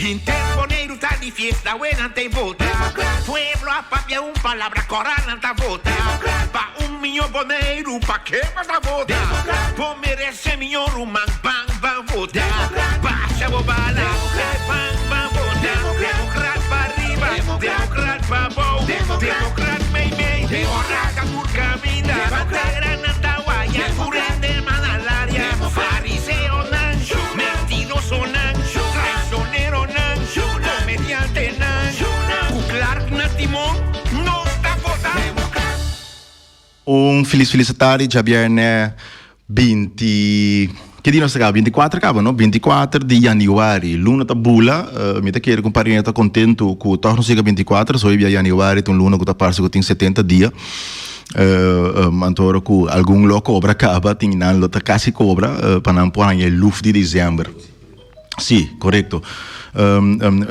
Henter Boneiru ta di fiesta, we nan ta e vota. Pueblo a papia un palabra, kora nan ta vota. Pa un miño Boneiru, pa ke bo ta vota? Bo merese miño ruman, ban ban vota. Basha bo bala, ban ban vota. Demokrat pa riba, demokrat pa bou, demokrat mei mei. Ora ta tur kaminda, bandera nan ta waya, tur hende man alaria. Fariseonan, mentirosonan, traicioneronan, comediantenan, cu Clark na timon, nos ta vota. Un felis felis tardi djabierne binti ki dia nos ta kaba binti kuater kaba no binti kuater di januari luna ta bula mi ta kere ku un par di hende ta kontentu ku tòg nos yega binti kuater so hoy bia januari ta un luna ku ta parse ku tin setenta dia anto ora ku algun lo kobra kaba tin nan lo ta kasi kobra pa nan por haña e luf di december. Sí, korekto.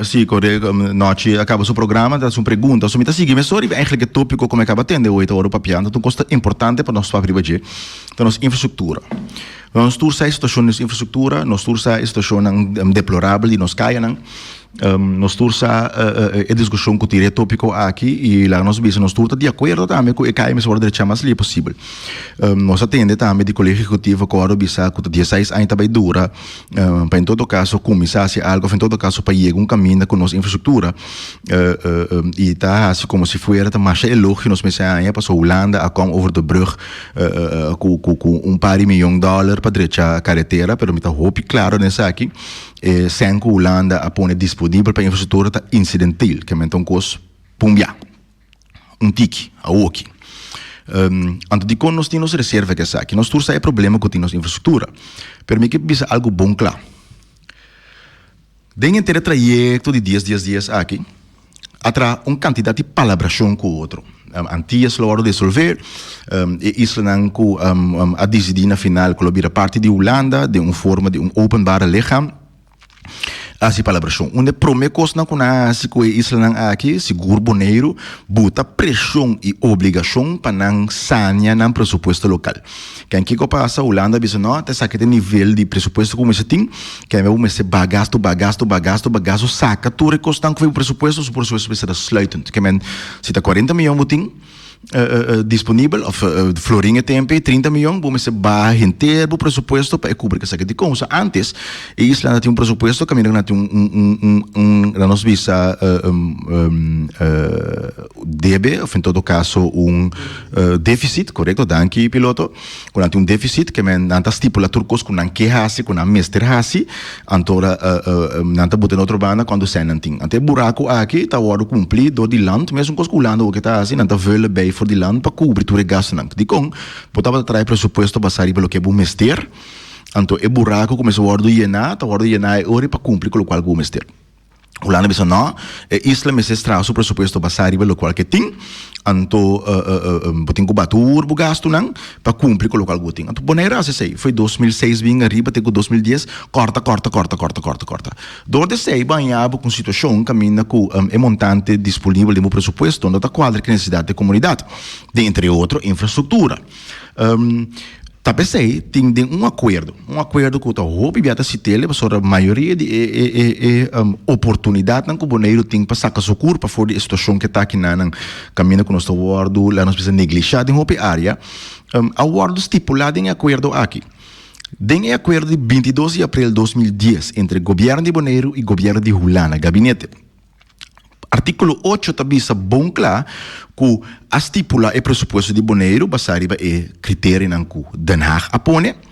Sí, korekto. Nochi a kaba su programa, ta hasi un pregunta. So mi ta sigui mesora riba eigenlijk e tópiko ku mi a kaba tende hoy ta ora papiando. Ta un kos ta importante pa nos papia riba dje, ta nos infrastruktura. Nos tur sa e situashon di nos infrastruktura, nos tur sa e situashonnan deplorabel di nos kayanan. Nos tur sa e diskushon ku tira e tópiko aki i laga nos bisa nos tur ta di akuerdo tambe ku e kaya mester wòrdu drechá mas lia posibel. Nos a tende tambe di Kolegio Ehekutivo ku wòrdu bisa ku ta dieseis aña ta bai dura pa en todo kaso kuminsá hasi algu òf en todo kaso pa yega un kaminda ku nos infrastruktura i ta hasi komo si fuera ta masha elogio nos mester haña pasobra Hulanda a kòm over de brug ku ku un par di miyon dòler pa drecha karetera pero mi ta hopi klaro den esaki. E sèn ku Hulanda a pone disponibel pa infrastruktura ta insidentil, ke men ta un kos pumbiá, un tiki, awoki. Anto dikon nos tin nos reserva ku esaki? Nos tur sa e problema ku tin nos infrastruktura, pero mi ke bisa algu bon kla. Den henter e trayekto di dies dies dies aki, a traha un kantidat di palabrashon ku otro. Antillas lo wòrdu desolvé, e islanan ku a disidí na final ku lo bira parti di Hulanda den un forma di un openbare lichaam, a hasi palabrashon. Un di e promé kosnan ku nan a hasi ku e islanan aki, sigur Boneiru, buta preshon i obligashon pa nan sania nan presupuesto lokal. Ken kiko pasa, Hulanda a bisa no, ta esaki ta e nivel di presupuesto ku mester tin, ken bo mester baha gasto, baha gasto, baha gasto, baha gasto, saka tur e kosnan ku for bo presupuesto, su presupuesto mester ta sluitend. Ke men, si ta kuarenta miyon bo tin disponibel òf florin e tempu ei, trinta miyon, bo mester baha henter bo presupuesto pa e kubri esaki. Dikon? Pasobra antes e islanan tin un presupuesto kaminda ku nan tin un un un un laga nos bisa debe of en todo caso un deficit, corecto, danki piloto, cu nan tin un deficit ke men nan ta stipula tur cos cu nan ke haci, cu nan mester haci, anto ora nan ta buta na otro banda cuanto cen nan tin. Anto e buraco aki ta wordo cumpli door di land, mesun cos cu Hulanda awor ke ta haci, nan ta vullen bij for di land pa cubri tur e gastonan. Dicon? Bo tabata traha e presupuesto basa riba loke bo mester, anto e buraco cu mester wordo yena, ta wordo yena e ora pa cumpli cu locual cu bo mester. Hulanda bisa no, e isla mester traha su presupuesto basá riba lokual ke tin, anto bo tin ku ba tur bo gastunan pa kumpli ku lokual ku bo tin. Anto Bonaire a hasi esei, foi 2006 bin ariba te ku 2010, kòrta, kòrta, kòrta, kòrta, kòrta, kòrta. Dor di esei bo haña bo ku un situashon kaminda ku e montante disponibel den bo presupuesto no ta kuadra ku e nesesidat di e komunidat, den entre otro infrastruktura. Ta p'esei tin den un akuerdo, un akuerdo ku ta hopi bia ta sit'el pasobra mayoria di e e e e oportunidatnan ku Boneiru tin pa saka su kurpa for di e situashon ke ta akinanan kaminda ku nos ta wòrdu laga nos bisa neglishá den hopi área a wòrdu stipulá den e akuerdo aki. Den e akuerdo di 22 di aprel 2010 entre gobièrnu di Boneiru i gobièrnu di Hulanda, gabinete. Artíkulo ocho ta bisa bon kla ku a stipulá e presupuesto di Boneiru basá riba e kriterionan ku Den Haag a pone.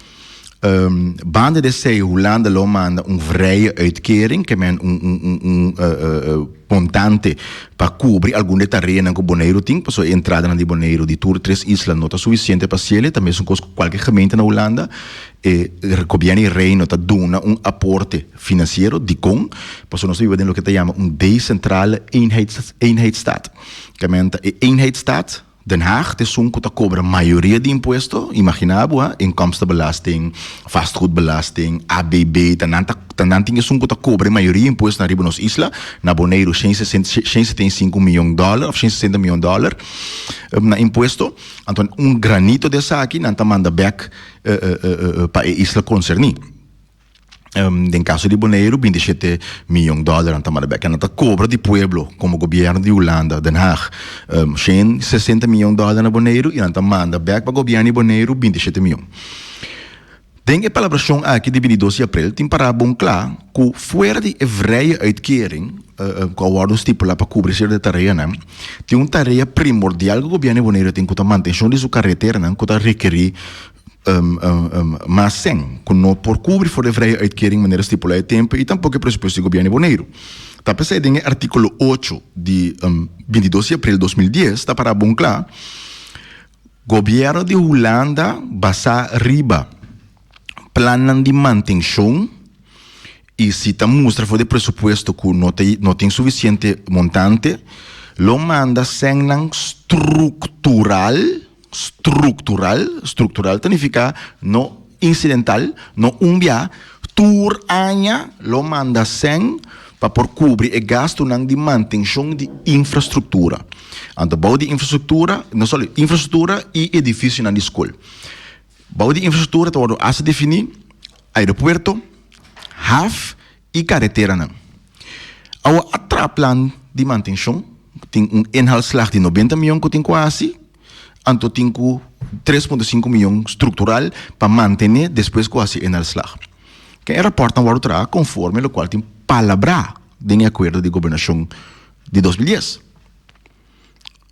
Banda di esei Hulanda lo manda un vrije uitkering, ke men un un un un montante pa kubri algun di e tareanan ku Boneiru tin, pasobra e entradanan di Boneiru di tur tres isla no ta sufisiente pa hasiel, ta mesun kos ku kualke gemeente na Hulanda. E gobièrnu di Reino ta duna un aporte finansiero. Dikon? Pasobra nos ta biba den loke ta yama un decentrale eenheidsstaat. Kementa e eenheidsstaat. Den Haag ta esun ku ta kobra mayoria di impuesto, imaginá bo ha, inkomstenbelasting, vastgoedbelasting, ABB, ta nan ta ta nan tin esun ku ta kobra e mayoria impuestonan riba nos isla. Na Boneiru shen 175 miyon dòler òf 160 miyon dòler na impuesto. Anto un granito di esaki nan ta manda bèk pa e isla konserní. Den kaso di Boneiru 27 miyon dòler nan ta manda bèk. Nan ta kobra di pueblo komo gobièrnu di Hulanda, Den Haag, 160 miyon dòler na Boneiru i nan ta manda bèk pa gobièrnu di Boneiru 27 miyon. Den e palabrashon aki di 22 di aprel tin pará bon kla ku fuera di e vrije uitkering ku a wòrdu stipulá pa kubri sierto tareanan, tin un tarea primordial ku gobièrnu di Boneiru tin ku ta mantenshon di su kareteranan ku ta rekerí mas sèn ku no por kubri for di e vrije uitkering manera stipulá e tempu i tampoko e presupuesto di gobièrnu di Boneiru. Ta p'esei den e artíkulo ocho di 22 di aprel 2010 ta pará bon kla, Gobièrnu di Hulanda basá riba plannan di mantenshon i si ta mustra for di presupuesto ku no ta no tin sufisiente montante, lo manda sènnan struktural, struktural, struktural ta nifiká no insidental, no un bia, tur aña lo manda sèn pa por kubri e gastunan di mantenshon di infrastruktura. Anto bou di infrastruktura, no solo infrastruktura i edifisionan di skol. Bou di infrastruktura ta wòrdu hasta definí aeropuerto, haf i kareteranan. Awo a traha plan di mantenshon, tin un inhaalslag di nobenta mion ku tin ku hasi, anto tin ku 3.5 mion struktural pa mantené despues ku hasi inhaalslag. Ken e rapòrtnan wòrdu traha konforme lokual tin palabrá den e akuerdo di gobernashon di 2010.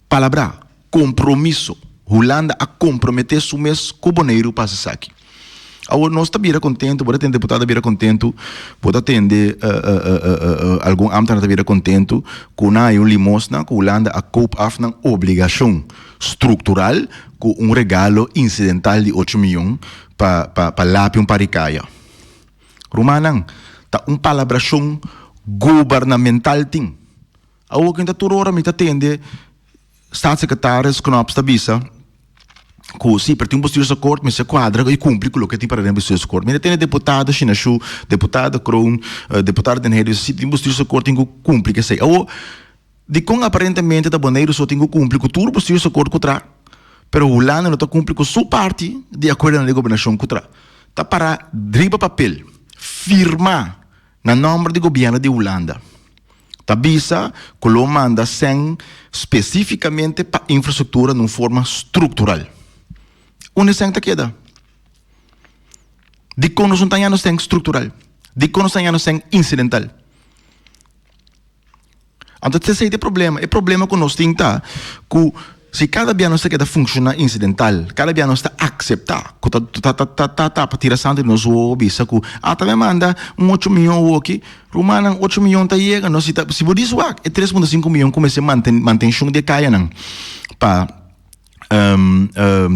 Palabrá, kompromiso. Hulanda a komprometé su mes ku Boneiru pa hasi esaki. Awor nos ta bira kontentu, bo ta tende deputado ta bira kontentu, bo ta tende algun ámtenar ta bira kontentu ku nan hay un limosna ku Hulanda a koop af nan obligashon struktural ku un regalo insidental di ocho miyon pa pa lapi un par di kaya. Rumannan, ta un palabrashon gubernamental tin. Awor ken ta tur ora mi ta tende Staatssecretaris Knops ta bisa ku si, pero tin un bestuursakkoord mester kuadra i kumpli ku loke tin para den bestuursakkoord. Mi ta tende deputado Shinashu, deputado Kroon, deputado Den Heyer bisa si tin bestuursakkoord tin ku kumpli ku esei. Awor, dikon aparentemente ta Boneiru so tin ku kumpli ku tur bestuursakkoord ku tra, pero Hulanda no ta kumpli ku su parti di akuerdonan di gobernashon ku tra? Ta para riba papel, firma. Na nòmber di gobièrnu di Hulanda ta bisa ku lo manda sèn spesífikamente pa infrastruktura na un forma struktural. Unda e sèn ta keda? Dikon nos no ta hañando sèn struktural? Dikon nos ta hañando sèn insidental? Anto esei ta e problema. E problema ku nos tin ta ku si kada bia nos ta keda funshoná insidental, kada bia nos ta akseptá ku ta ta ta ta tapa tira santu di nos wowo bisa ku a ta mi manda un ocho miyon awoki, rumannan ocho miyon ta yega no si ta si bo dis wak e 3.5 miyon ku mester manten mantenshon di e kayanan pa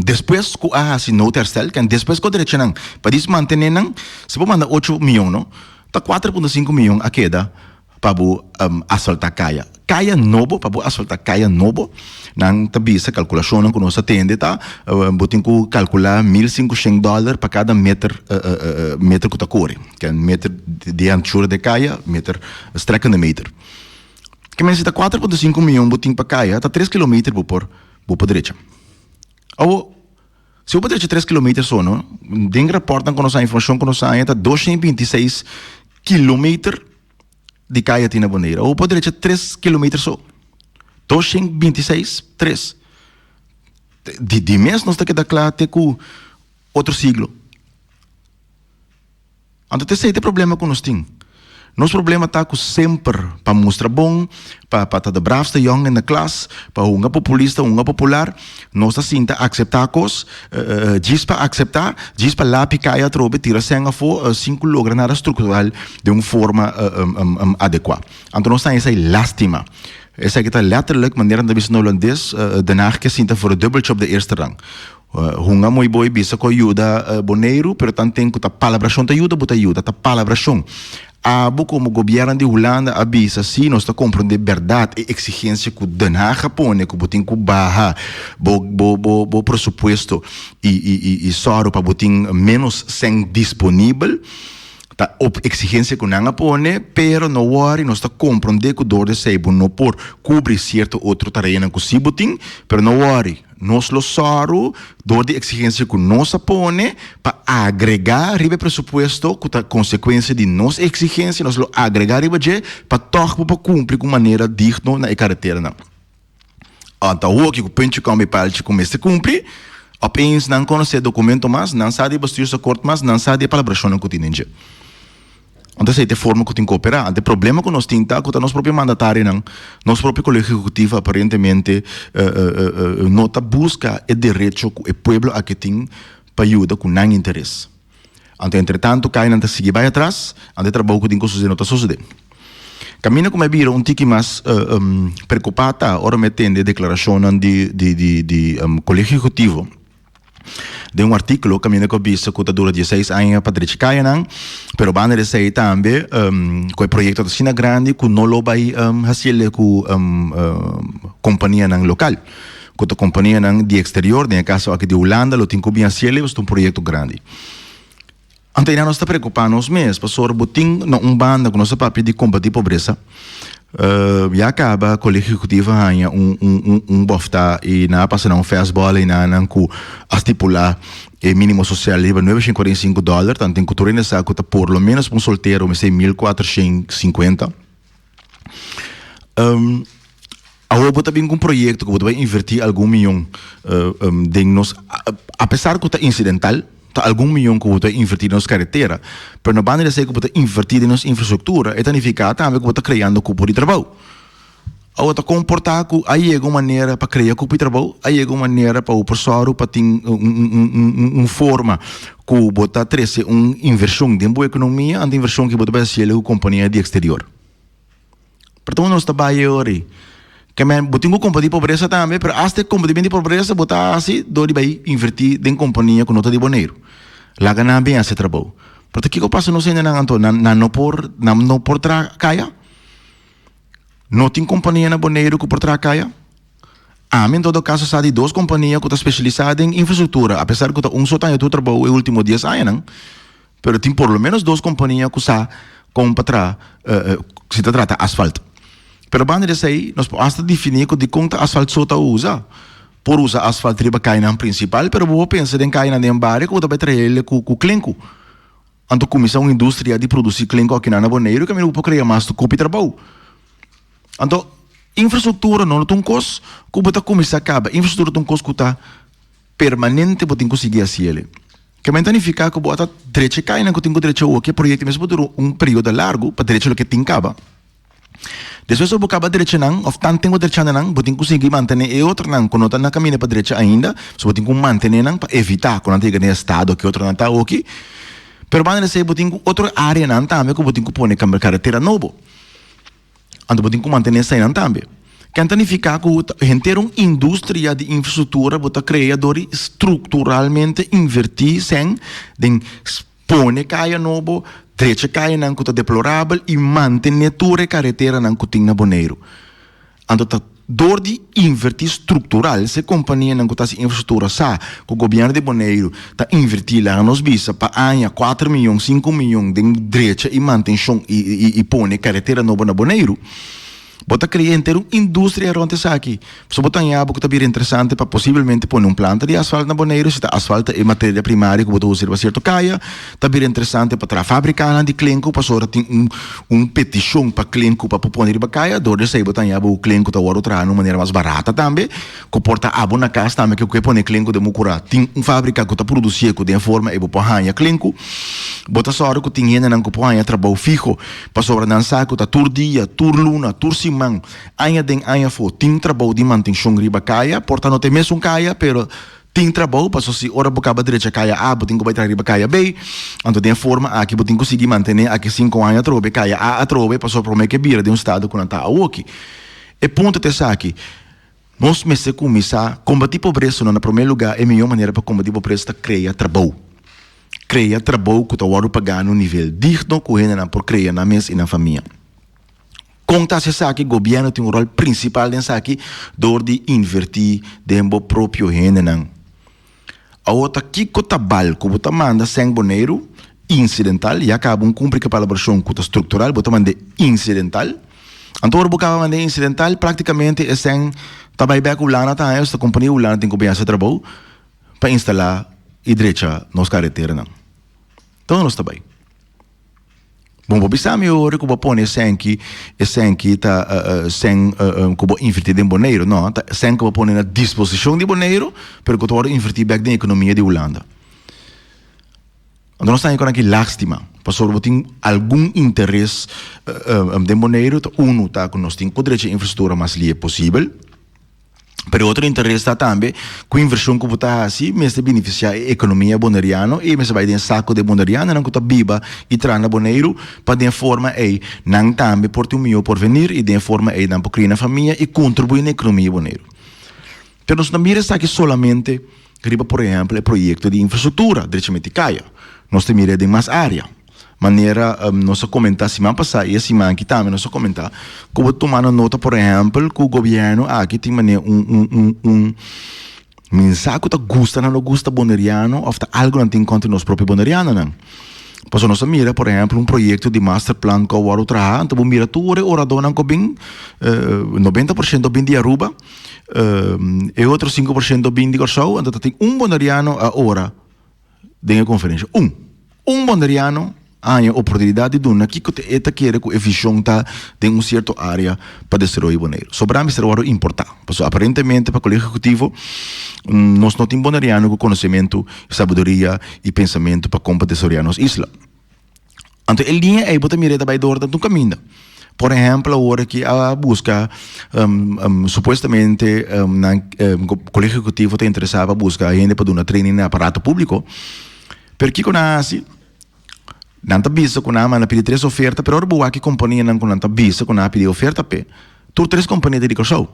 despues ku a hasi noodherstel ken despues ku a drecha nan pa dis mantené nan si bo manda ocho miyon no ta 4.5 miyon a keda pa bo asfaltá kaya. Kaya nobo, pa bo asfaltá kaya nobo, nan ta bisa, kalkulashonnan ku nos a tende ta, bo tin ku kalkulá 1500 dòler pa kada meter, meter ku ta kore. Ken meter di anchura di e kaya, meter, strekkende meter. Ke men si ta 4.5 miyon bo tin pa kaya, ta tres kilometer bo por, bo por drecha. Awo, si bo por drecha tres kilometer so no, den rapòrtnan ku nos haña, informashon ku nos haña ta 226 kilometer di kaya tin na Bonaire. Awo por drecha tres kilometer so. 226, tres. Di, di mes nos ta keda kla te ku otro siglo. Anto te esei ta e problema ku nos tin. Nos problema ta ku semper pa mustra bon, pa pa ta de braafste jong in de klas, pa hunga populista, hunga popular, nos ta sinta akseptá kos, djis pa akseptá, djis pa lapi kai atrobe, tira sèn afó, sin ku logra nada struktural den un forma adekuá. Anto nos ta haña esei lástima. Esaki ta letterlijk, manera nan ta bisa na holandes, Den Haag ke sinta voor het dubbeltje op de eerste rang. Hunga mooi boy bisa ku a yuda Boneiru, pero tanten ku ta palabrashon ta yuda, bo ta yuda. Ta palabrashon. Abo komo gobièrnu di Hulanda a bisa si nos ta komprondé bèrdat e eksigensia ku Den Haag a pone ku bo tin ku baha bo bo bo bo presupuesto i i i i sòru pa bo tin ménos sèn disponibel. Ta op eksigensia ku nan a pone, pero no wòri nos ta komprondé ku dor di esei bo no por kubri sierto otro tareanan ku si bo tin, pero no wòri. Nos lo sòru dor di eksigensia ku nos a pone pa agregá riba e presupuesto ku ta konsekuensia di nos eksigensia, nos lo agregá riba dje pa tòg bo por kumpli ku un manera digno na e kareteranan. Anta hoki ku punchi kòmbe palchi ku mester kumpli, opeens nan konosé e dokumento mas, nan sa di e bestuursakkoord mas, nan sa di e palabrashonnan ku tin den dje. Anto esei ta e forma ku tin ku operá. Anto e problema ku nos tin ta ku ta nos propio mandatarionan, nos propio kolegio ehekutivo aparentemente no ta buska e derecho ku e pueblo aki tin pa yuda ku nan interes. Anto entretanto kainan ta sigui bai atras, anto e trabou ku tin ku sosodé no ta sosodé. Kaminda ku mi a bira un tiki mas preokupá ta ora mi a tende e deklarashonnan di di kolegio ehekutivo. Den un artíkulo kaminda ku a bisa ku ta dura dieseis aña pa drecha kayanan, pero banda di esei tambe ku e proyekto ta asina grandi ku no lo bai hasiel ku kompanianan lokal, ku ta kompanianan di eksterior, den e kaso aki di Hulanda lo tin ku bin hasiel pasobra ta un proyekto grandi. Anto einan nos ta preocupa nos mes, pasobra bo tin na un banda cu nos ta papia di combati pobresa, ya caba Colegio Ejecutivo a haña un un un bofta y nan a pasa nan un fastball einanan cu a stipula e minimo social riba nuebe shen cuarenta y sinku dollar, tanten cu tur hende sa cu ta por lo menos pa un soltero mester 1450. Awor bo ta bin ku un proyekto ku bo ta bai invertí algun mion den nos, apesar ku ta insidental, ta algun mion ku bo ta invertí den nos karetera, pero na banda di esei ku bo ta invertí den nos infrastruktura, e ta nifiká tambe ku bo ta kreando kupo di trabou. Awor ta komportá ku a yega un manera pa krea kupo di trabou, a yega un manera pa bo por sòru pa tin un forma ku bo ta trese un invershon den bo ekonomia, anto invershon ku bo ta bai hasiel ku kompania di eksterior. Pero ta nos ta bai e ora ei. Ke men, bo tin ku kombatí pobresa tambe, pero asta e kombatimiento di pobresa bo ta hasi dor di bai invertí den kompania ku no ta di Boneiru. Laga nan bin hasi e trabou. Pero ta kiko pasa nos hendenan anto? Nan nan no por nan no por traha kaya? No tin kompania na Boneiru ku por traha kaya? Ami en todo kaso sa di dos kompania ku ta spesialisá den infrastruktura, apesar ku ta un so ta haña tur trabou e último dies añanan, pero tin por lo menos dos kompania ku sa kon pa traha si ta trata asfalt. Pero banda di esei nos por asta definí ku dikon ta asfalt so ta usa. Por usa asfalt riba kayanan prinsipal, pero bo por pensa den kayanan den bario ku bo ta bai traha el ku klenku. Anto kuminsá un industria di produsí klenku akinan na Boneiru kaminda bo por krea mas kopi trabou. Anto, infrastruktura no ta un kos ku bo ta kuminsá kaba. Infrastruktura ta un kos ku ta permanente, bo tin ku sigui hasi el. Keme ta nifiká ku bo a ta drecha e kainan ku tin ku drecha awor, ku e proyekto mes por dura un periodo largu pa drecha loke tin kaba. Despues ora bo kaba drecha nan òf tanten bo drechando nan, bo tin ku sigui mantené e otronan ku no ta na kaminda pa drecha ainda. So bo tin ku mantené nan pa evitá ku nan ta yega den e estado ku e otronan ta awoki. Pero banda di esei bo tin ku otro áreanan tambe ku bo tin ku pone karetera nobo. Anto bo tin ku mantené eseinan tambe. Ken ta nifiká ku henter un industria di infrastruktura bo ta krea dor di strukturalmente invertí sèn den pone kaya nobo, drecha kayanan ku ta deplorabel i mantené tur e kareteranan ku tin na Boneiru. Anto ta dor di invertí struktural, si e kompanianan ku ta hasi infrastruktura sa ku gobièrnu di Boneiru ta invertí, laga nos bisa, pa aña kuater miyon, sinku miyon den drecha i mantenshon i pone karetera nobo na Boneiru, bo ta krea henter un industria rònt esaki. Pasobra bo ta haña bo ku ta bira interesante pa posiblemente pone un planta di asfalt na Boneiru, si ta asfalt ta e materia primaria ku bo ta usa riba sierto kaya, ta bira interesante pa traha fabrikanan di klenku pasobra tin un un petishon pa klenku pa por pone riba kaya, dor di esei bo ta haña bo klenku ta wòrdu traha na un manera mas barata tambe, ku por ta abo na kas tambe ke ku e pone klenku den bo kurá. Tin un fabrika ku ta produsié ku den e forma ei bo por haña klenku. Bo ta sòru ku tin hendenan ku por haña trabou fiho pasobra nan sa ku ta tur dia, tur luna, tur siman, aña den aña afó tin trabou di mantenshon riba kaya, por ta no ta e mesun kaya pero Tin trabou, paso si ora bo kaba drecha kaya A, bo tin ku bai traha riba kaya B. Anto den e forma aki bo tin ku sigui mantené aki sinku aña atrobe kaya A atrobe, pasobra promé ke bira den un stado ku nan ta awoki. E punto ta esaki, nos mester kuminsá kombatí pobresa no na promé lugá e mihó manera pa kombatí pobresa ta krea trabou. Krea trabou ku ta wòrdu pagá na un nivel digno ku hendenan por krea nan mes i nan famia. Kon ta hasi esaki? Gobièrnu tin un ròl prinsipal den esaki dor di invertí den bo propio hendenan. Awor ta kiko ta bal ku bo ta manda sèn Boneiru insidental, ya kaba un kumpli ku e palabrashon ku ta struktural, bo ta mand'é insidental. Anto ora bo kaba mand'é insidental praktikamente e sèn ta bai bèk Hulanda ta haña, esta kompania Hulanda tin ku bin hasi trabou pa instalá i drecha nos kareteranan. Unda nos ta bai? Bon bo bisa mi ora ku bo pone e sènki, e sènki ta sèn ku bo invertí den Boneiru. No, ta sèn ku bo pone na disposishon di Boneiru, pero ku ta wòrdu invertí bèk den ekonomia di Hulanda. Anto nos ta haña ku nan ki lástima, pasobra bo tin algun interes den Boneiru, ta unu ta ku nos tin ku drecha infrastruktura mas lie posibel. Pero otro interes ta tambe ku invershon ku bo ta hasi mester benefisiá e ekonomia boneriano i mester bai den sako di e bonerianonan ku ta biba i traha na Boneiru pa den e forma ei nan tambe por tin un mihó porvenir i den e forma ei nan por kria nan famia i kontribuí na ekonomia di Boneiru. Pero nos no mira esaki solamente riba por ehèmpel e proyekto di infrastruktura, drechamente kaya. Nos ta mira den mas área. Manera nos a komentá siman pasá i e siman aki tambe nos a komentá ku bo tuma na nota por ehèmpel ku gobièrnu aki tin manera un un un un mensahe ku ta gusta nan no gusta boneriano òf ta algu nan tin kontra nos propio bonerianonan. Pasobra nos a mira por ehèmpel un proyekto di masterplan ku a wòrdu traha anto bo mira tur e oradónan ku a bin 90% a bin di Aruba e otro 5% a bin di Kòrsou anto ta tin un boneriano a ora den e konferensha. Un. Un boneriano a haña oportunidat di duna kiko e ta kere ku e vishon ta den un sierto área pa desaroyo Boneiru. Sobrá mester wòrdu importá, pasobra aparentemente pa Kolegio Ehekutivo nos no tin boneriano ku konosementu, sabiduria i pensamentu pa kon pa desaroyá nos isla. Anto e liña ei bo ta mira e ta bai dor tantu kaminda. Por ehèmpel awor aki a buska supuestamente nan Kolegio Ehekutivo ta interesá pa buska hende pa duna training na aparato públiko. Pero kiko nan a hasi? Nan ta bisa ku nan a manda pidi tres oferta, pero ora bo wak e kompanianan ku nan ta bisa ku nan a pidi oferta p'e, tur tres kompania ta di Kòrsou.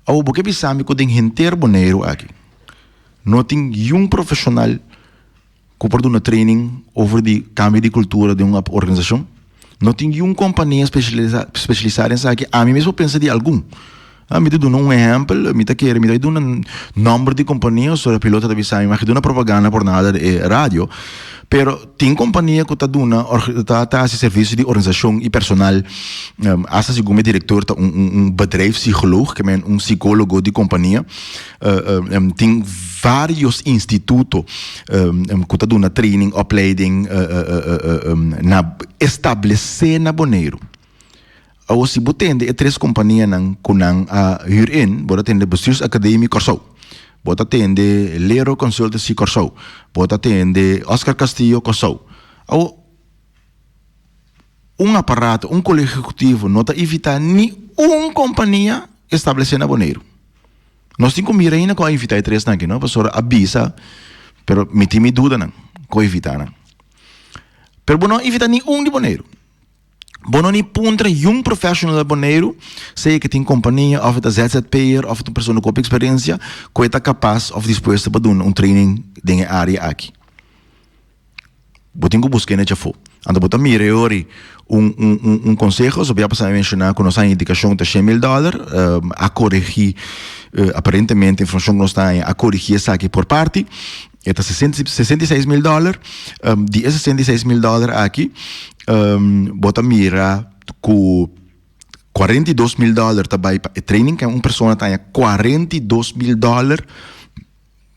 Awor bo ke bisa mi ku den henter Boneiru aki no tin yun profeshonal ku por duna training over di kambio di kultura den un organisashon? No tin niun kompania spesialisá den esaki. Ami mes por pensa di algun. Mi ta duna un ehèmpel, mi ta kere mi ta duna nòmber di kompania pasobra piloto ta bisa mi mag duna propaganda por nada den e radio. Pero tin kompania ku ta duna ta ta hasi servisio di organisashon i personal. Asta segun e direktor ta un un bedrijfspsycholoog, ke men un sikólogo di kompania. Tin varios instituto ku ta duna training, opleiding na establesé na Boneiru. Awor si bo tende e tres kompanianan ku nan a hür in, bo ta tende Bestuursacademie Kòrsou, bo ta tende Lero Consultancy Kòrsou, bo ta tende Oscar Castillo Kòrsou. Awor un aparato, un kolegio ehekutivo no ta invitá ni un kompania establesé na Boneiru. Nos tin ku mira ainda ku a invitá e tresnan aki no, pasobra a bisa, pero mi tin mi dudanan ku a invitá nan. Pero bo no a invitá ni un di Boneiru. Bo no ni puntra yun professional di Boneiru, sea ke tin kompania òf e ta zzp'er òf e ta un persona ku hopi eksperensia, ku e ta kapas òf dispuesto pa duna un training den e área aki. Bo tin ku buska e na djafó. Anto bo ta mira e ora un un un un konseho, so bia pasá mi menshoná ku nos haña indikashon ta 100.000 dòler, a koregí aparentemente informashon ku nos ta haña a koregí esaki por parti, e ta 66.000 dòler, di e 66.000 dòler aki bo ta mira ku 42.000 dòler ta bai pa e training, ke un persona ta haña 42.000 dòler.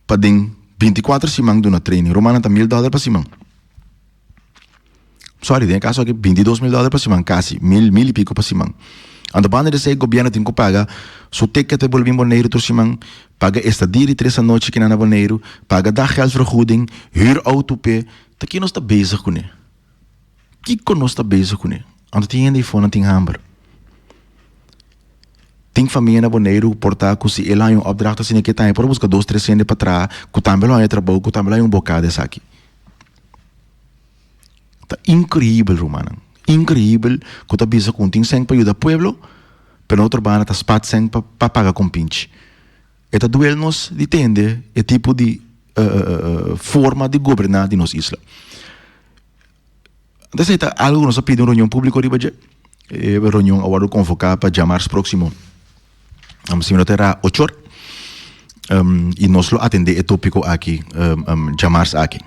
Pa den 24 siman duna training. Rumannan ta mil dòler pa siman. Sorry, den e kaso aki 22 mil dòler pa siman, kasi mil, mil i piko pa siman. Anto banda di esei gobièrnu tin ku paga su ticket pa e bolbe bin Boneiru tur siman, paga estadia di tres anochi kinan na Boneiru, paga daggeldvergoeding, hür outo p'e. Ta ki nos ta bezig kuné? Kiko nos ta bezig kuné? Anto tin hende ei fonan tin hamber. Tin famia na Boneiru ku por ta ku si el haña un opdracht asina ke taña por a buska dos tres hende pa traha ku tambe lo haña trabou ku tambe lo haña un bokada esaki. Ta inkreibel rumannan, inkreibel ku ta bisa ku un tin sèn pa yuda pueblo pero na otro banda ta spat sèn pa paga kompinchi. E ta duel nos di tende e tipo di. forma di goberná di nos isla. Anto esei ta algu ku nos a pidi un reunion públiko riba dje. E reunion a wòrdu konvoká pa djamars próksimo, si mi no ta erá, ochor. I nos lo atendé e tópiko aki djamars aki.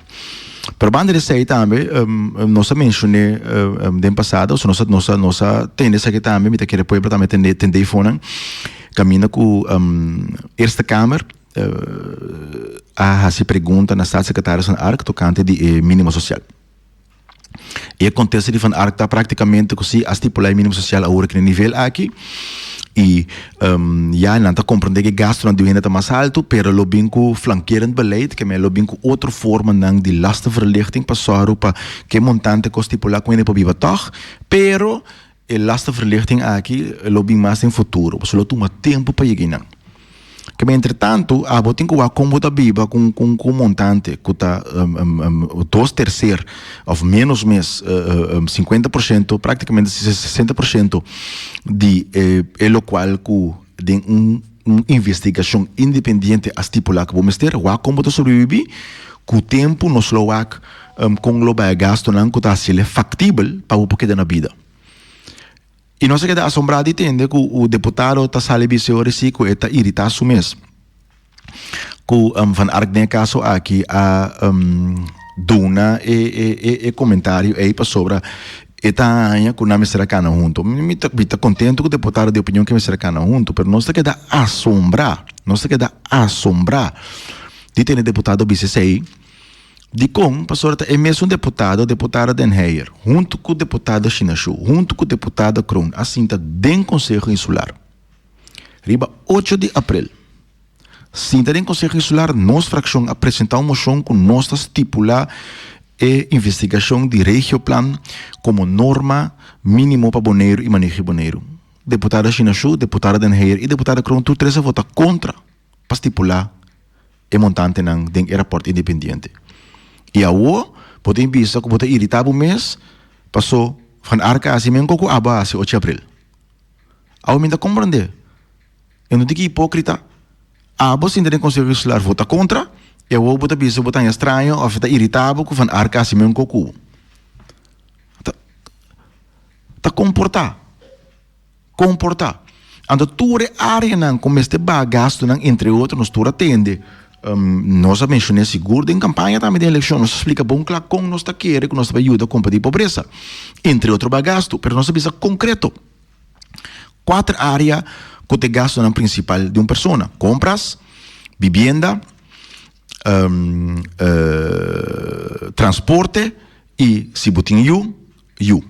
Pero banda di esei tambe nos a menshoné den pasado, so nos a nos a nos a tende esaki tambe, mi ta kere pueblo tambe tende tende e fonan, kaminda ku Eerste Kamer a hasi pregunta na Staatssecretaris Van Ark tokante di e mínimo sosial. E kontesta di Van Ark ta praktikamente ku si a stipulá e mínimo sosial awor aki na e nivel aki i ya nan ta komprendé ku e gastunan di hende ta mas altu pero lo bin ku flankerend beleid ke men lo bin ku otro formanan di lastenverlichting pa sòru pa ke montante ku a stipulá ku hende por biba tòg pero E lastenverlichting aki lo bin mas den futuro, pasobra lo tuma tempu pa yega einan. Keme entretantu abo tin ku wak kon bo ta biba ku ku ku un montante ku ta dos terser òf ménos mes sinkuenta por shento praktikamente sesenta por shento di e lokual ku den un un investigashon independiente a stipulá ku bo mester wak kon bo ta sobrebibí. Ku tempu nos lo wak kon lo bai e gastunan ku ta hasiel faktibel pa bo por keda na bida. I nos a keda asombrá di tende ku un deputado ta sali bisa e ora si ku e ta iritá su mes ku Van Ark den e kaso aki a duna e komentario ei pasobra e ta haña ku nan mester a kana huntu. Mi ta mi ta kontentu ku deputado di opinion ku mester a kana huntu pero nos ta keda asombrá nos ta keda asombrá di tende deputado bisa esei. Dikon? Pasobra ta e mesun deputado, deputado Den Heyer, huntu ku deputado Shinashu, huntu ku deputado Kroon a sinta den Konseho Insular riba ocho di aprel. Sinta den Konseho Insular nos frakshon a presentá un moshon ku nos ta stipulá e investigashon di Regioplan komo norma mínimo pa Boneiru i maneho di Boneiru. Deputado Shinashu, deputado Den Heyer i deputado Kroon tur tres a vota kontra pa stipulá e montantenan den e raport independiente. I awo bo tin bisa ku bo ta iritá bo mes paso Van Ark a hasi men koko abo a hasi ocho april. Awo mi ta komprendé. E no tin ki hipókrita. Abo sinta den Konseho Insular vota kontra i awo bo ta bisa bo ta haña straño òf ta iritá bo ku Van Ark a hasi men koko. Ta ta komportá. Komportá. Anto tur e áreanan ku mester baha gastunan, entre otro nos tur a tende, nos a menshoné sigur den kampaña tambe den elekshon, nos a splika bon kla kon nos ta kere ku nos ta bai yuda kombatí pobresa, entre otro baha gastu, pero nos a bisa konkreto kuater área ku ta e gastunan prinsipal di un persona, kompras, bibienda, transporte i si bo tin yu, yu.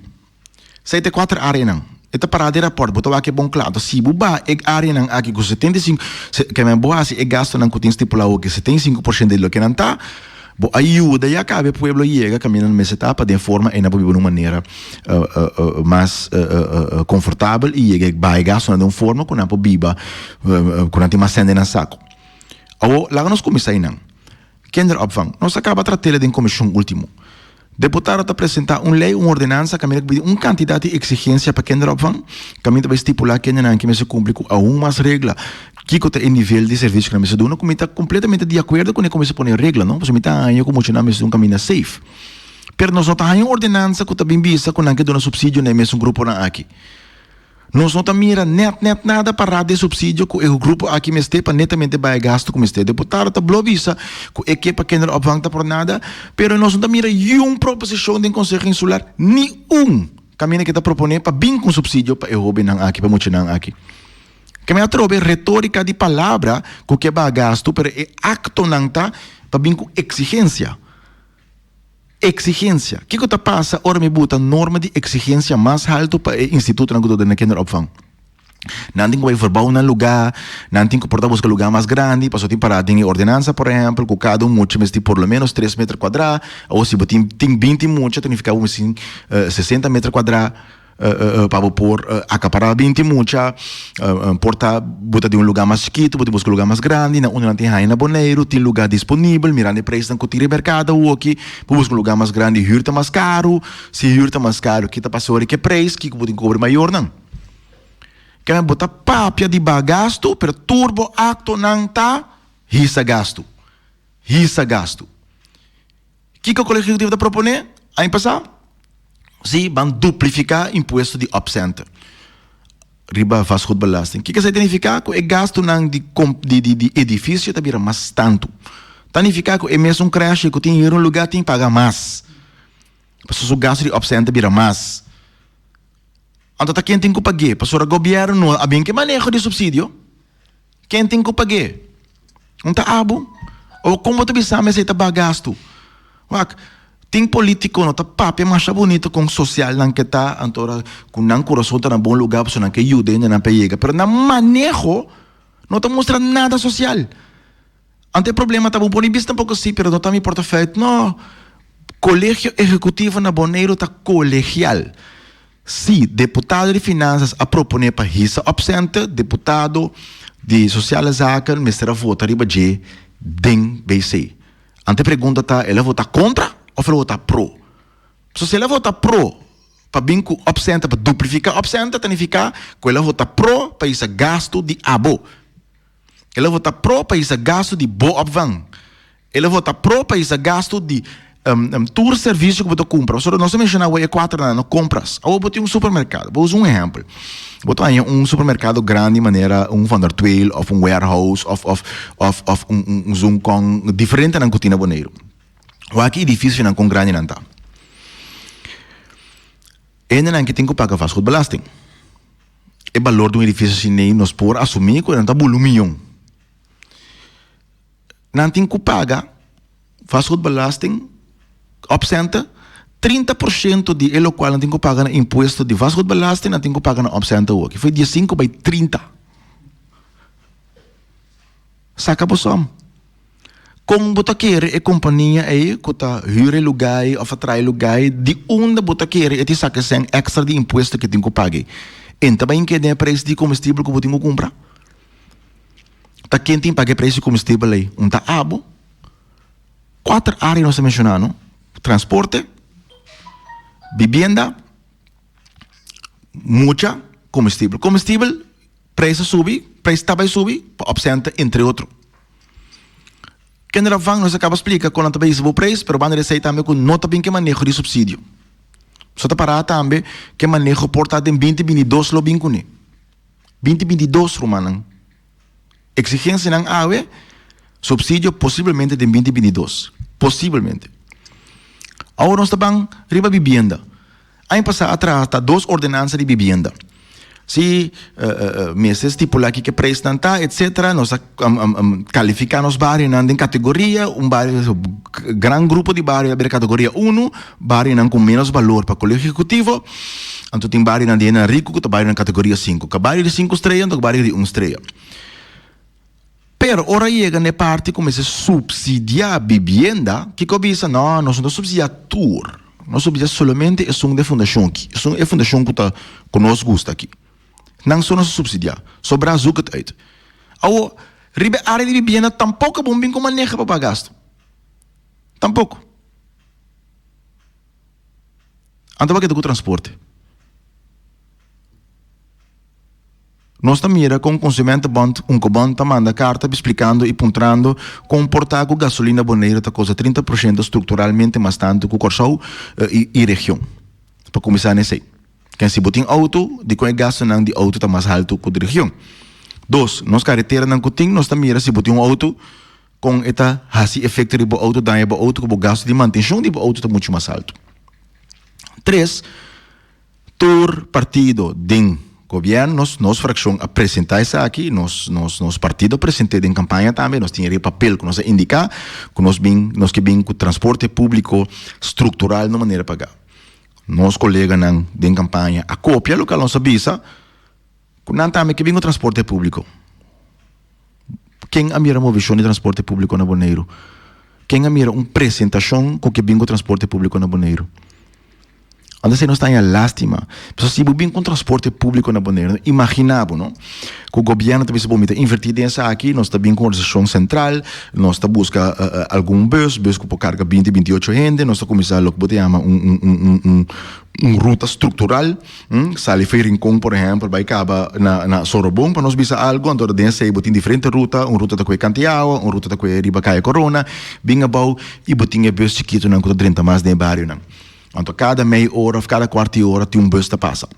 Esei ta e kuater áreanan. E ta pará den rapòrt, bo ta wak e bon kla. Anto si bo baha e áreanan aki ku 75, ke men bo hasi e gastunan ku tin stipulá awoki 75% di loke nan ta, bo a yuda ya kaba e pueblo yega kaminda nan mester ta pa den forma ei nan por biba na un manera mas konfortabel i yega baha e gastunan den un forma ku nan por biba ku nan tin mas sèn den nan sako. Awor laga nos kuminsá einan. Kinderopvang. Nos a kaba trat'el den komishon último. Deputado ta presentá un lei, un ordenansa kaminda ku pidi un kantidat di eksigensia pa kinderopvang, kaminda ta bai stipulá kendenan ke mester kumpli ku aun mas regla, kiko ta e nivel di servisio ku nan mester duna, ku mi ta kompletamente di akuerdo kuné ku mester pone regla no, pasobra mi ta haña ku muchanan mester un kaminda safe. Pero nos no ta haña un ordenansa ku ta bin bisa ku nan ke duna supsidio na e mesun gruponan aki. Nos no ta mira nèt nèt nada pará di e supsidio ku e grupo aki mester pa netamente bai e gastu ku mester. Deputado ta blo bisa ku e ke pa kinderopvang ta por nada, pero nos no ta mira yun proposishon den Konseho Insular, ni un, kaminda ke ta proponé pa bin ku un supsidio pa e hóbennan aki, pa e muchanan aki. Ke men atrobe retórika di palabra ku ke baha gastu, pero e aktonan ta pa bin ku eksigensia. Eksigensia. Kiko ta pasa ora mi buta norma di eksigensia mas haltu pa e institutonan ku ta duna kinderopvang? Nan tin ku bai verbou nan lugá, nan tin ku por ta buska lugá mas grandi, pasobra tin pará den e ordenansa por ehèmpel ku kada un mucha mester tin por lo ménos tres meter kuadrá, awor si bo tin tin binti mucha ta nifiká bo mester tin sesenta meter kuadrá. Pa bo por akapará binti mucha, por ta bo ta di un lugá mas chikitu, bo tin buska un lugá mas grandi, na unda nan tin haña na Boneiru, tin lugá disponibel, mirando e preisnan ku tin riba merkado awoki, bo buska un lugá mas grandi, hür ta mas karu, si hür ta mas karu, ki ta pasa ora ku e preis, kiko bo tin kobra e mayornan? Kende bo ta papia di baha gastu, pero tur bo aktonan ta hisa gastu. Hisa gastu. Kiko Kolegio Ehekutivo ta proponé aña pasá? Sí, ban duplifiká impuesto di opcenten riba vastgoedbelasting. Kiko esei ta nifiká? Ku e gastunan di di di edifisio ta bira mas tantu. Ta nifiká ku e mesun krèshi ku tin hür un lugá tin paga mas. Pasobra su gastu di opcenten ta bira mas. Anto ta ken tin ku pag'é? Pasobra gobièrnu no a bin ku e maneho di supsidio. Ken tin ku pag'é? Un ta abo? O kon bo ta bisa mi esei ta baha gastu? Wak, tin politiko no ta papia masha bunito kon sosial nan ke ta, anto ora ku nan kurason ta na bon lugá pasobra nan ke yuda hendenan pa yega, pero nan maneho no ta mustra nada sosial. Anto e problema ta bo por ni bisa tampoco si, pero no ta mi portefeuille. No, Kolegio Ehekutivo na Boneiru ta kolegial. Si deputado di Finanzas a proponé pa hisa opcente, deputado di Sociale Zaken mester a vota riba dje den BC. Anto e pregunta ta, el a vota kontra of el a vota pro? So si el a vota pro pa bin ku opcente, pa duplifiká opcente, ta nifiká ku el a vota pro pa hisa gastu di abo. El a vota pro pa hisa gastu di bo opvang. El a vota pro pa hisa gastu di tur servisio ku bo ta kumpra. Pasobra nos a menshoná awor e kuaternan, no kompras. Awor bo tin un supermerkado. Bo usa un ehèmpel. Bo ta haña un supermerkado grandi manera un Van der Tweel òf un Warehouse òf òf òf òf un un Zunkong, diferentenan ku tin na Boneiru. Wak e edifisionan kon grandi nan ta. Hendenan ke tin ku paga vastgoedbelasting. E balor di un edifisio asinei nos por asumí ku nan ta bula un miyon. Nan tin ku paga vastgoedbelasting, opcenten, 30 por shento di e lokual nan tin ku paga na impuesto di vastgoedbelasting nan tin ku paga na opcenten awoki. Foi diesinku bai 30. Saka bo som. Kon bo ta kere e kompania ei ku ta hür e lugá ei òf a traha e lugá ei, di unda bo ta kere e tin saka e sèn èkstra di impuesto ku e tin ku paga ei? E no ta bai inkeda den e preis di komestibel ku bo tin ku kumpra? Ta ken tin paga e preis di komestibel ei? Un ta abo? Kuater área nos a menshoná no, transporte, bibienda, mucha, komestibel. Komestibel. Prijs a subi, prijs ta bai subi pa opcenten entre otro. Kinderopvang nos a caba splica con nan ta bai hisa bo prijs, pero banda di esey tambe cu no ta bin ke maneho di subsidio. So ta para tambe ke maneho por ta den binti binti dos lo bin cune. Binti binti dos rumannan. Exigencianan awe, subsidio posiblemente den binti binti dos. Posiblemente. Awor nos ta ban riba bibienda. Aña pasá a traha ta dos ordenansa di bibienda. Si mester stipulá kiko e preisnan ta, etcetera, nos a kalifiká nos barionan den kategoria, un bario, gran grupo di bario a bira kategoria unu, barionan ku ménos balor pa Kolegio Ehekutivo, anto tin barionan di hendenan riku ku ta barionan kategoria sinku. Ka bario di sinku strea anto bario di un strea. Pero ora yega na e parti ku mester supsidiá bibienda, kiko a bisa? No, nos no ta supsidiá tur. Nos supsidiá solamente esun di e fundashon aki, esun e fundashon ku ta ku nos gusta aki. Nan so nos ta supsidiá. Sobrá zoek het uit. Awor, riba e área di bibienda tampoko bo bin ku maneha pa paga gastu. Tampoko. Anto bo a keda ku transporte. Nos ta mira kon Consumentenbond Unkobon ta manda karta splikando i puntrando kon por ta ku gasolina Boneiru ta kosta 30 por shento strukturalmente mas tantu ku Kòrsou i region. Pa kuminsá na esei, ken si bo tin outo, dikon e gastunan di outo ta mas haltu ku di region? Dos, nos kareteranan ku tin, nos ta mira si bo tin un outo, kon e ta hasi efekto riba bo outo, daña bo outo ku bo gastu di mantenshon di bo outo ta muchu mas haltu. Tres, Tur partido den gobierno, nos nos fraccion a presenta esaki, nos nos nos partido a presente den campaña tambe, nos tin riba papel cu nos a indica cu nos bin nos ke bin cu transporte publico structural na manera paga. Nos coleganan den campaña a copia local nos a bisa cu nan tambe ke bin cu transporte publico. Ken a mira movishon di transporte públiko na Boneiru? Ken a mira un presentashon ku ke bin ku transporte públiko na Boneiru? Anto esei nos ta haña lástima. Pasobra si bo bin ku un transporte públiko na Boneiru, imaginá bo no, ku gobièrnu ta bisa bo mi ta invertí den esaki, nos ta bin ku un organisashon sentral, nos ta buska algun bùs, bùs ku por karga binti, binti ocho hende, nos ta kuminsá loke bo ta yama un un un un. Un ruta struktural, sali for Rincon por ehèmpel bai kaba na na Sorobon pa nos bisa algu, anto den esei bo tin diferente ruta, un ruta ta kue Kanti Awa, un ruta ta kue riba Kaya Korona, bin abou i bo tin e bus chikitunan ku ta drenta mas den e barionan. Anto kada mei ora òf kada kuarti ora tin un bus ta pasa.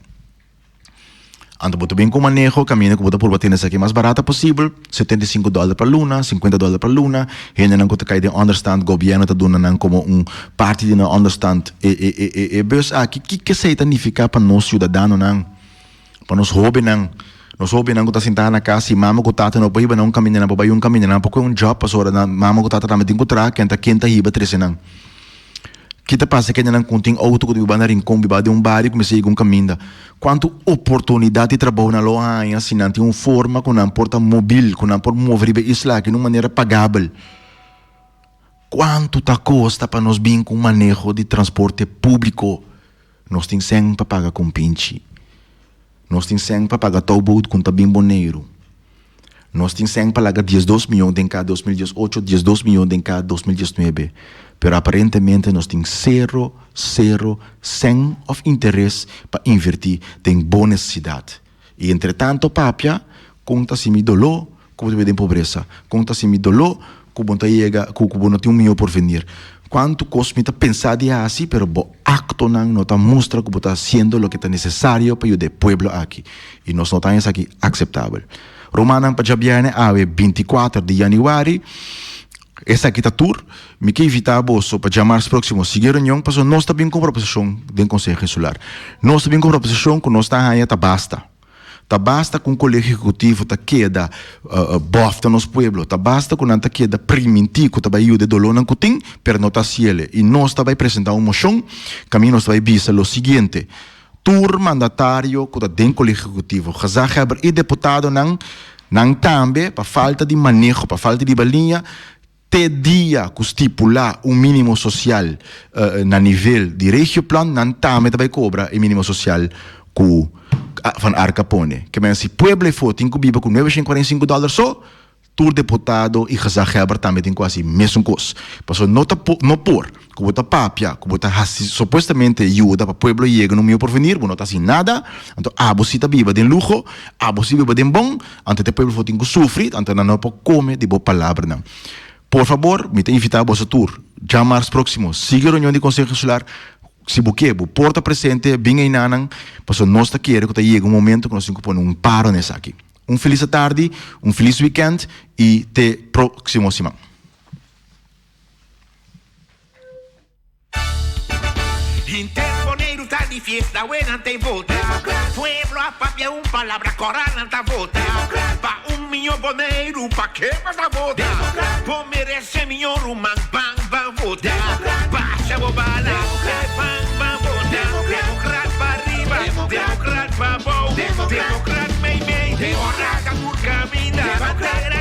Anto bo ta bin ku maneho kaminda ku bo ta purba tene esaki mas barata posibel, 75 dòler pa luna, 50 dòler pa luna. Hendenan ku ta kai den ònderstand, gobièrnu ta duna nan komo un parti di nan ònderstand e e e e e bus aki. Kiko esei ta nifiká pa nos siudadanonan, pa nos hóbennan? Nos hóbennan ku ta sintá na kas, si mama ku tata no por hiba nan un kaminda, nan por bai un kaminda, nan por kohe un djòp pasobra nan mama ku tata tambe tin ku traha, ken ta ken ta hiba trese nan? Ki ta pasa kendenan ku tin outo ku ta biba na Rincon, biba den un bario ku mester yega un kaminda? Kuantu oportunidat di trabou nan lo haña si nan tin un forma ku nan por ta mobil, ku nan por move riba e isla aki na un manera pagabel? Kuantu ta kosta pa nos bin ku un maneho di transporte públiko? Nos tin sèn pa paga kompinchi. Nos tin sèn pa paga touboot ku ta bin Boneiru. Nos tin sèn pa laga diesdos miyon den ka 2018, diesdos miyon den ka 2019. Pero aparentemente nos tin sero, sero sèn òf interes pa invertí den bo nesesidat. I entretanto papia kon ta simi doló ku bo ta biba den pobresa, kon ta simi doló ku bo ta yega ku bo no tin un mihó porvenir. Kuantu kos mi ta pensa di hasi pero bo aktonan no ta mustra ku bo ta hasiendo loke ta nesesario pa yuda e pueblo aki i nos no ta haña esaki akseptabel. Rumannan pa djabièrnè awe 24 di yanüari esaki ta tur. Mi ke invitá boso pa djamars próksimo sigui e reunion pasobra nos ta bin ku un proposishon den Konseho Insular. Nos ta bin ku un proposishon ku nos ta haña ta basta. Ta basta ku un kolegio ehekutivo ta keda bòfta nos pueblo, ta basta ku nan ta keda primintí ku ta bai yuda e dolónan ku tin, pero no ta hasiel. I nos ta bai presentá un moshon kaminda nos ta bai bisa lo siguiente, Tur mandatario ku ta den kolegio ehekutivo, gezaghebber i deputadonan, nan tambe pa falta di maneho, pa falta di baliña, Te dia ku stipulá un mínimo sosial na nivel di regioplan, nan tambe ta bai kobra e mínimo sosial ku Van Ark a pone. Ke men si pueblo efo tin ku biba ku nuebe shen kuarenta i sinku dòler so, tur deputado i gezaghebber tambe tin ku hasi mesun kos. Pasobra no ta no por ku bo ta papia ku bo ta hasi supuestamente yuda pa pueblo yega na un mihó porvenir, bo no ta hasi nada, anto abo si ta biba den luho, abo si biba den bon, Anto te pueblo for tin ku sufri, anto nan no por kome di bo palabranan. Por fabor, mi ta invitá boso tur, djamars próksimo, sigui reunion di Konseho Insular. Si bo ke, bo por ta presente, bin einanan, pasobra nos ta kere ku ta yega un momento ku nos tin ku pone un paro na esaki. Un felis atardi, un felis wikènt i te próksimo siman. Henter Boneiru ta di fiesta, awe nan ta e vota. Pueblo a papia un palabra, kora nan ta vota. Pa un miño Boneiru, pa ke bo ta vota? Bo merese miño ruman, ban ban vota. Basha bo bala, ban ban vota. Demokrat pa riba, demokrat pa bou, demokrat mei mei. Ora ta tur kaminda, bandera.